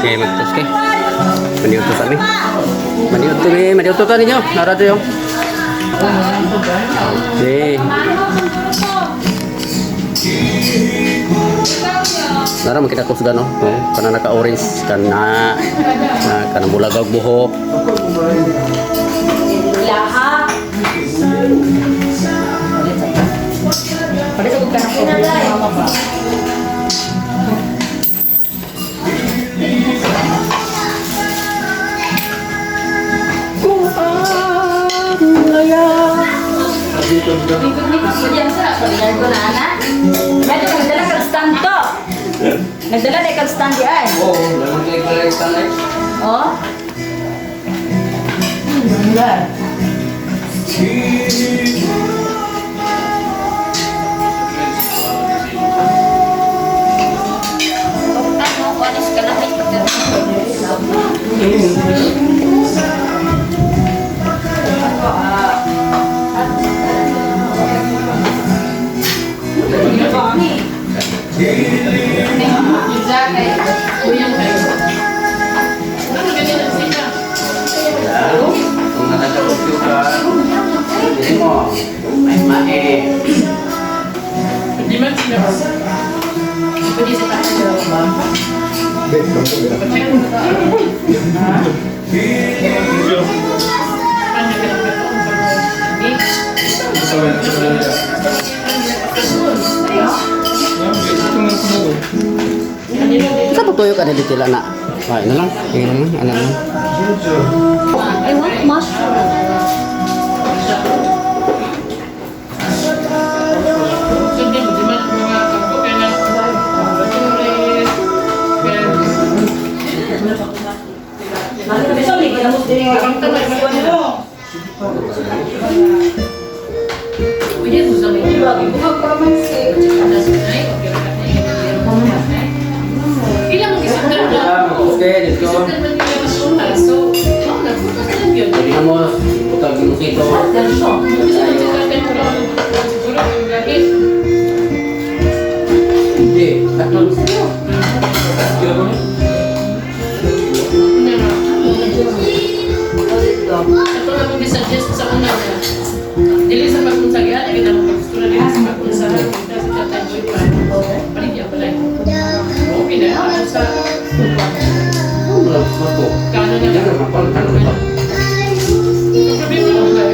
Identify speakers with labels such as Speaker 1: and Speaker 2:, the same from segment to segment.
Speaker 1: Okay, magtos kay. Maniudto sa mi. Maniudto mi, maniudto ta ninyo. Nara tayo. Okay. Nara man kita kusgan, no. Oh, kana naka-orange kana na kana bulagag buhok.
Speaker 2: Laha.
Speaker 3: Pwede sa ka ng mama ba?
Speaker 2: Diyan sa pagdala ko na ana. Medyo nagdala kag stand to. Nagdala na kag stand di ay.
Speaker 1: Oo, oh, kay kay tanay.
Speaker 2: Oh.
Speaker 3: Wala.
Speaker 2: Ano ko anis ka na
Speaker 1: Kung nakatapos ka, hindi mo, may mae.
Speaker 4: Hindi man sila. Pwede sa taas ba?
Speaker 1: Sa tuyo ka dito na. Ay, na lang. Tingnan na lang, ano lang.
Speaker 2: I want mushroom.
Speaker 4: Ilang ang isang
Speaker 1: Ah, magtos kayo, let's go.
Speaker 4: Isang man nila mas una. So, oh, nagputos na yun.
Speaker 1: Hindi na mo, butag yung sito.
Speaker 4: Siguro ang gamit.
Speaker 1: Hindi, atong.
Speaker 4: Ito lang ang gisuggest sa una na. Dili sa pagkunsagian, lagi na pag-gusto na dili sa pagkunsahan. Kita sa tatay boy pa. Paligya pala. Okay na. Ano sa
Speaker 1: Wala ko to.
Speaker 4: kano
Speaker 1: Hindi
Speaker 4: na.
Speaker 1: na mapal kano to.
Speaker 4: Problema lang ba?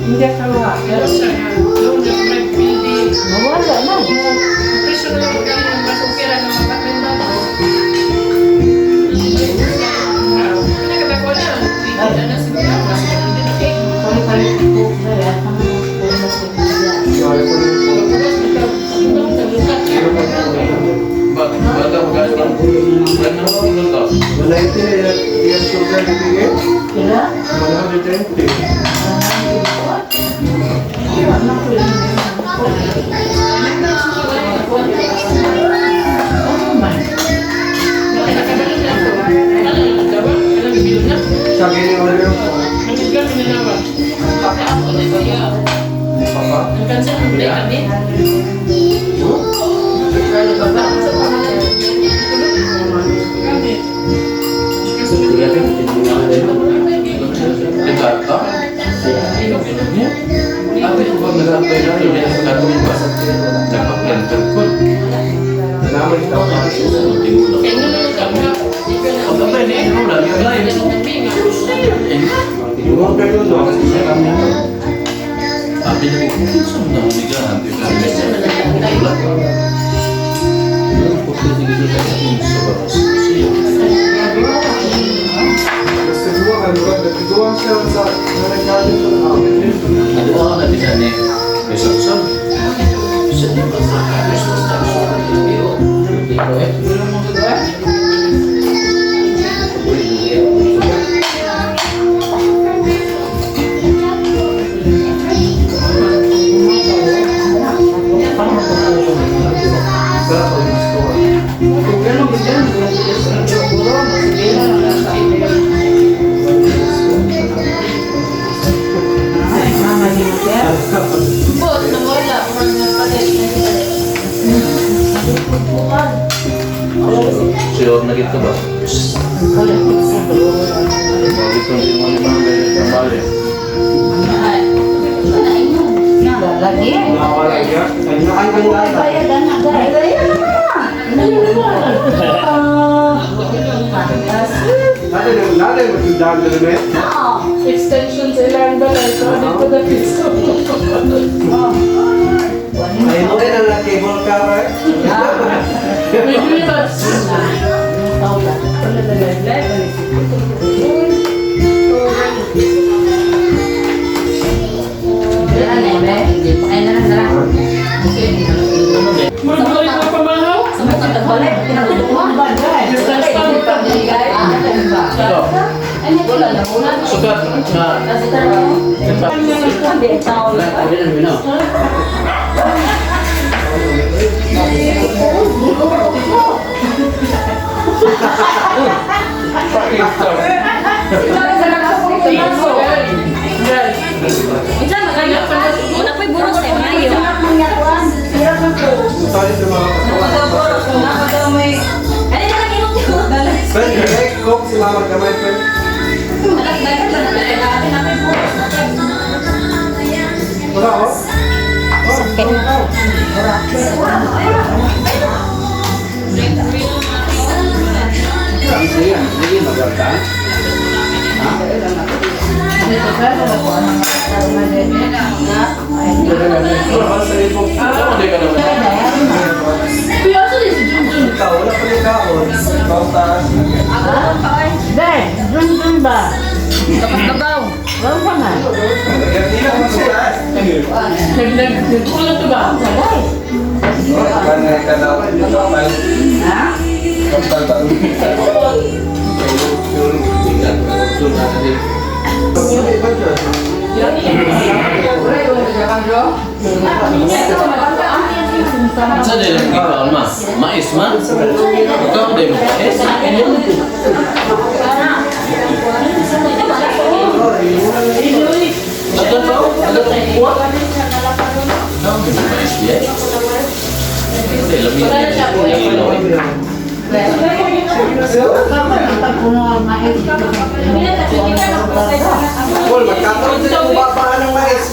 Speaker 3: Hindi ka ba? Mawala na.
Speaker 4: Presyo na lang galing ng masukira ng mga bago. Pinakatako na. Hindi na siguro. Mas hindi na kayo.
Speaker 3: Palit-palit po na yan. Ang mga po na sa Kira?
Speaker 5: Sabi ni Oliver po, Papa, naman ito. Huwag kayo no. Basta duwa ka, lugar, nagduwa siya sa nanagkali sa amin. Sarap ang gusto ko.
Speaker 3: Kung gano'n, ganyan.
Speaker 6: Ito ba? Dito din mo ni Ma'am Bella sa bali.
Speaker 2: Lagi.
Speaker 5: Nawala niya. Ay, ay, ay, ay.
Speaker 2: Bayad na
Speaker 5: Natin, natin, magsundan na rin eh.
Speaker 4: Extension sa ilang balay. So, dito na piso.
Speaker 5: Ay, mo rin ang cable car eh.
Speaker 4: May grievance. Murag na pamahaw.
Speaker 6: Ito. Sukat na.
Speaker 1: Wala, wala na yun, no?
Speaker 5: Sorry sa mga kasawa. Friend, eh, coke si Mama gamay, friend. Wala, oh. Oh, oh.
Speaker 1: Sige, sige, maganda.
Speaker 5: Wala sa ibong.
Speaker 6: Ito, hindi ka naman.
Speaker 4: Kuya, asa din si Junjun?
Speaker 5: Ikaw, wala pa rin kaon. Ikaw, taas.
Speaker 3: Dahil, dun-dun ba? Wala pa nga.
Speaker 5: Hindi na ako sa taas.
Speaker 4: Nagkulang to ba?
Speaker 6: Sa din ang ikaw ma? Mais ma? Ikaw din mais? Ato pa? Ato pa? Ikaw din mais di? Hindi, lami na.
Speaker 5: Paul, magkakaroon sila ng babaan ng mais.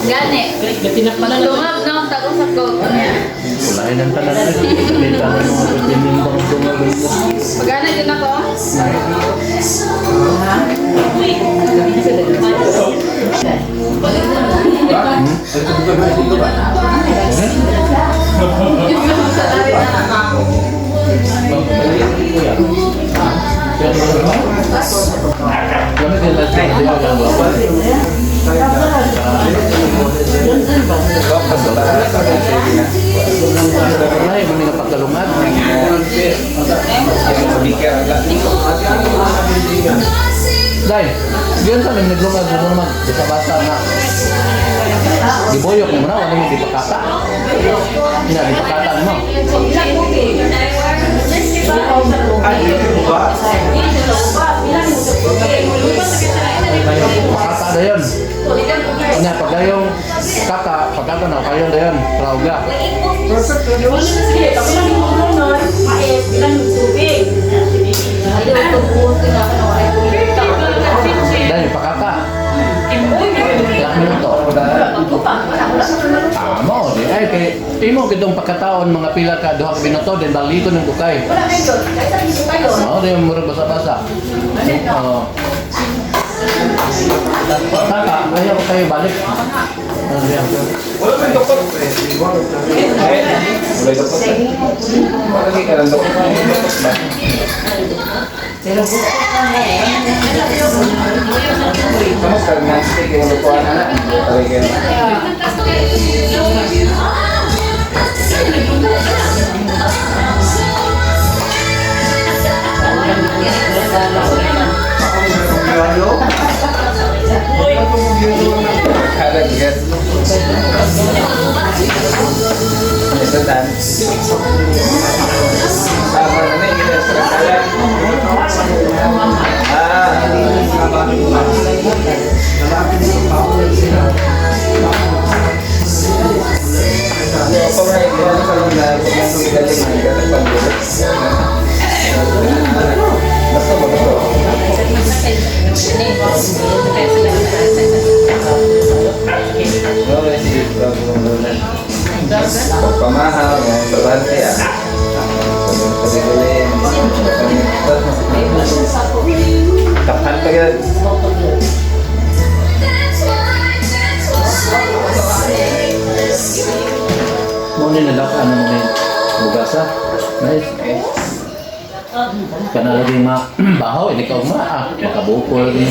Speaker 2: Gani. Lungab no, tag-usap ko.
Speaker 6: Wala nang tanan. May tanan mga pwede mong bang
Speaker 2: Pagana din ako.
Speaker 6: Wala yung mga pagkalungan. Dai, diyan sa nang naglungad mo naman basta-basta na. Giboyok mo na, wala mo gipakata. Ina, gipakata mo.
Speaker 5: Ay, hindi mo ba?
Speaker 6: Pakata na yun. Ina, pag yung kata, pagkata na, kayo na yun, trauga.
Speaker 5: Perfect na yun.
Speaker 2: Sige, ako lang yung mga mais, bilang yung tubig.
Speaker 6: Dai, pakata. Ilang minuto. Tama, di. Ay, kay, imo kitong pagkataon, mga pila ka, duha ka minuto, then balikon ng kukay.
Speaker 2: Wala kayo. Kahit sa dito kayo.
Speaker 6: Oo, di murag basa-basa. Oo. Taka, ayaw kayo balik. Ano siya?
Speaker 5: Wala may doktor. Ano? Kung galing na galing pag Basta ba ito? No, si Pagpamahal, mga sabante ah. Pagpagulin. Takpan pa yun.
Speaker 6: Mo ni nalak ano ni bugasa. Nice. Kana lagi ma bahaw ini ka ma ah makabukol ni.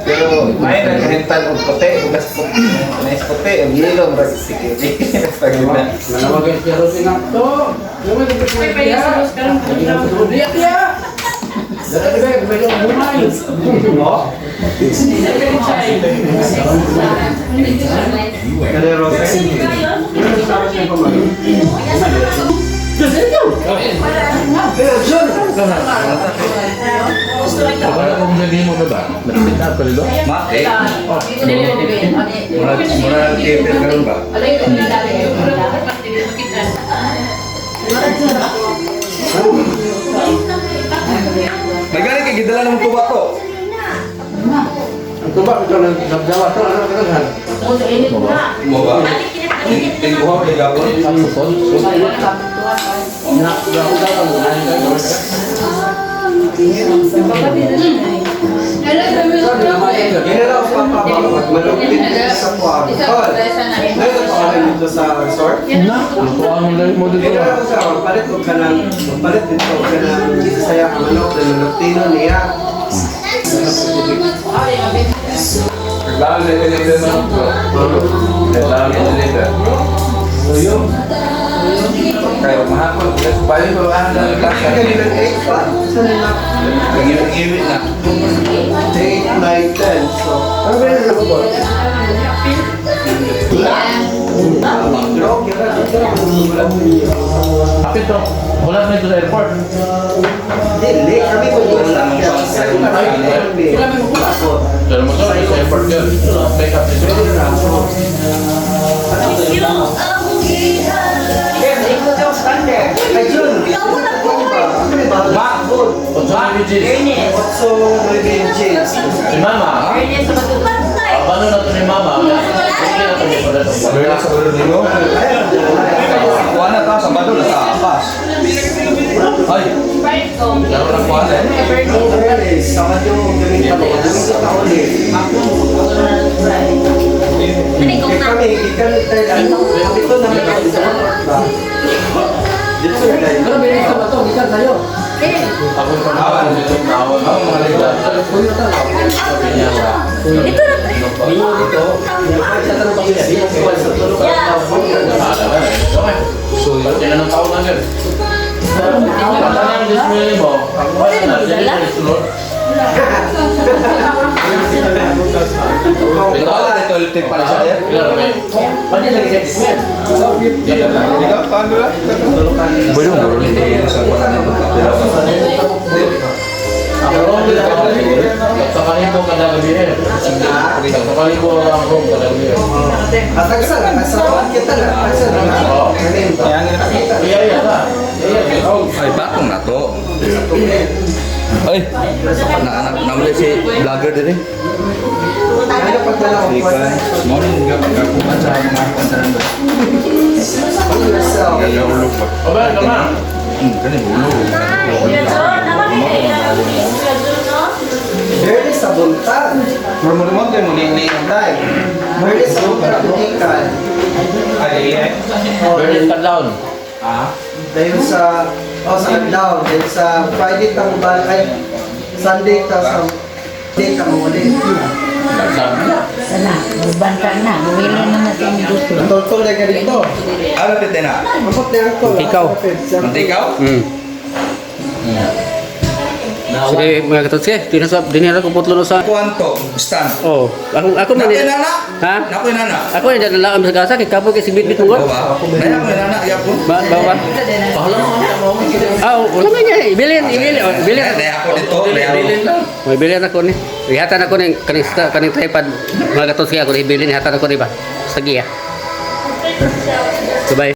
Speaker 5: Pero may nagrental og puti, bugas puti, nice puti, og yelo murag sige. Pag na.
Speaker 1: Nanawagan siya ro sinakto.
Speaker 4: May payas karon.
Speaker 1: Diya diya. Dala ba medyo bumay. No?
Speaker 5: Kaya Rose.
Speaker 6: Kabalo kung sabihin mo na ba? Nag-sit up ka dito?
Speaker 5: Ma, eh. Murag murag kepil karon ba? May gani kay gidala ng tuba to.
Speaker 1: Ang tuba ito nang nagdawa to ano kaghan.
Speaker 6: Mo ba?
Speaker 5: Mo ba? Tingkuha kay gabon.
Speaker 6: Saxophone?
Speaker 1: Na daw daw ang
Speaker 5: Ginala ko pa pa malupit sa kuwan. Tol. Ngayon pa kami dito sa resort.
Speaker 6: Na, lutuan mo lang mo dito.
Speaker 5: Ginala ko sa palit og kanang palit dito og kanang saya ka manok na maluptino niya.
Speaker 7: Kayo mahapon, balik ko ang
Speaker 5: Kanina 8 pa. Sa nila
Speaker 7: Ngiwi na.
Speaker 5: 8, 9, 10. So, ano ba yung sa ball? Pero okay ra, dito ra wala mo niya.
Speaker 6: Kapit to. Wala na dito sa airport.
Speaker 5: Dili, kami mo wala
Speaker 6: Pero mo sa airport yun. Pick up dito.
Speaker 5: Ay, Jun!
Speaker 7: Ma!
Speaker 6: Otso ni Gis.
Speaker 5: Otso nueve James.
Speaker 6: Si Mama. Paano na to ni Mama? Hindi na to ni
Speaker 7: Wala sa ulo nimo. Kuha na ta, Sabado na sa apas. Ay, laro na kuha na eh.
Speaker 5: Sabado, galing pa Domingo ta ulit. Eh, kami, ikan tayo. Dito na may ba? Dito na tayo.
Speaker 1: Ano ba yung ba to? Gikan sayo.
Speaker 6: Ako pa na ako dito. Nawan. Ako mga liga.
Speaker 2: Dito na.
Speaker 1: Bingo dito. Sa tanong pamilya, di ko sa tulog.
Speaker 6: Okay. So, tinanong tao na yun. Ang display mo, ang wala na, dili na sunod.
Speaker 7: Ito ala ito ulit pala siya eh.
Speaker 6: Ilan ba?
Speaker 1: Pwede lagi sa display.
Speaker 7: Ikaw paano la? Bueno, hindi sa kuha na ito.
Speaker 6: Ang room nila sa kanito kada gabi eh. Sa kanito ang room kada gabi eh.
Speaker 5: At tagsa lang, sa kita lang, tagsa lang. Kanin ba?
Speaker 6: Iya iya na. Iya iya.
Speaker 7: Ay, batong na to. Ay, na anak namli si vlogger diri.
Speaker 5: Ano pagdala ko?
Speaker 7: Morning ga pagkakuan sa mga kuan ba.
Speaker 5: Yourself.
Speaker 7: Ulog ba?
Speaker 6: O ba, kama.
Speaker 7: Kani ulog.
Speaker 5: Barely sa buntag.
Speaker 7: Mo mo mo ni ni
Speaker 5: Tay. Barely sa buntag, butikan.
Speaker 7: ay ay.
Speaker 6: Berlin Kadlaon.
Speaker 7: Ah.
Speaker 5: Dahil sa, oh, sa adlaw, dahil sa Friday ta mo balik, ay, Sunday ta sa, Sunday ta mo ulit.
Speaker 6: Sabi.
Speaker 3: Sana, magbanta na. Bumili na na sa gusto.
Speaker 5: Toltol na ka dito.
Speaker 7: Ala pite na.
Speaker 5: Mabot na ang tol.
Speaker 1: Ikaw.
Speaker 7: Ikaw?
Speaker 1: Sige mga katotse, dinasab dinira ko putlo no sa.
Speaker 7: Kuan to, stand.
Speaker 1: Oh, ako ako man.
Speaker 7: Nakoy nana.
Speaker 1: Ha?
Speaker 7: Nakoy nana.
Speaker 1: Ako ni dala ang sa gasa kay kapoy kay sigbit-bit mo.
Speaker 7: Ba? Nay ako nana yapon.
Speaker 1: Ba ba ba.
Speaker 6: Pahala mo ang tamo.
Speaker 1: Ah, wala man niya. Ibilin, ibilin, oh, ibilin.
Speaker 7: Nay ako dito, nay ako.
Speaker 6: Bilin lang.
Speaker 1: May bilin ako ni. Ihatan ako ni kaning kaning tripod. Mga katotse ako ni ibilin ihatan ako ni ba. Sa giya. Bye.